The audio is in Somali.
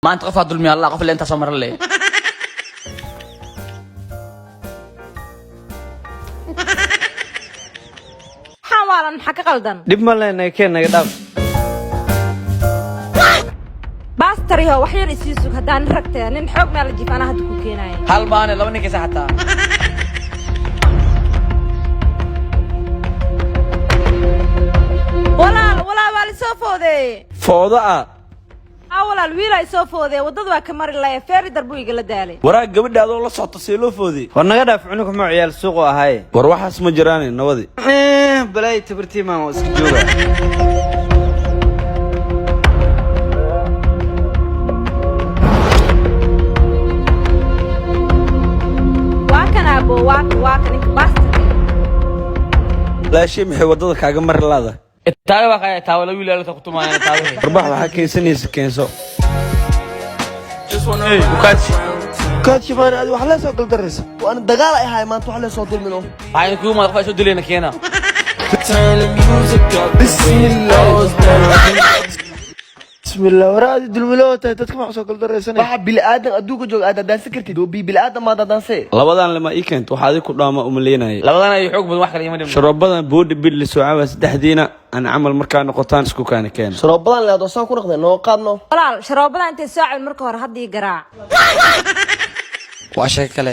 Maanta qofaa dulmiya Allah, qof le intaa soo maran le. Maxaa waalan? Maxaa ka qaldan? Dhib ma leenahay, keen naga dhaaf. Baastariho, wax yar isii sug. Haddaan nin ragtee, nin xoog meel la jiif, anaa hadda ku keenaya. Hal maane, laba ninkaysa xataa. Walaal, walaal, waa lisoo foodeeye. Foodo ah? Aa walaal, wiilaa isoo foodeeye, waddada waa ka mari laya, feeri darbuu igala daalay. Waraa, gabadha adoo la socto see loo fooday? War naga dhaaf, cunug xuma, ciyaal suuqu ahaaye. War waxaas ma jiraane, nabadi. Balaay tabartiimaan, waa iska jooga. Waa kan aabo, waa kan, waa kan ninka baastarka. Laashay, maxay waddada kaaga mari laada? Taawe waa kaya, taawe la wiil la kutumaayana taawe. Warbax, waxaa keensanaysa keenso. Kaadshifaan, adi wax lee soo galdaraysa. Waana dagaal ay ahay maanta, wax lee soo dulmino. Waxaan kugu maad qof soo dilayna keena. Bismillah, wara adi dulmilo tahay, dadka ma soo galdaraysanay. Waxa bili aadan adduunka jooga aad daansan kartid oo bi bili aadan maad daanse. Labadan lema ii keento, waxaa adi ku dhaama umaleynayay. Labadan ay xoog badan, wax kale ima dhimin. Sharoobadan boodhi bil lisoo caawa, saddexdiina aan camal markaa noqotaan isku kaana keena. Sharoobadan leed oo saan ku noqday, noo qaadno. Walaal, sharoobadan intay soo cabin, marka hore hadda ii garaac. Waa sheeko kale.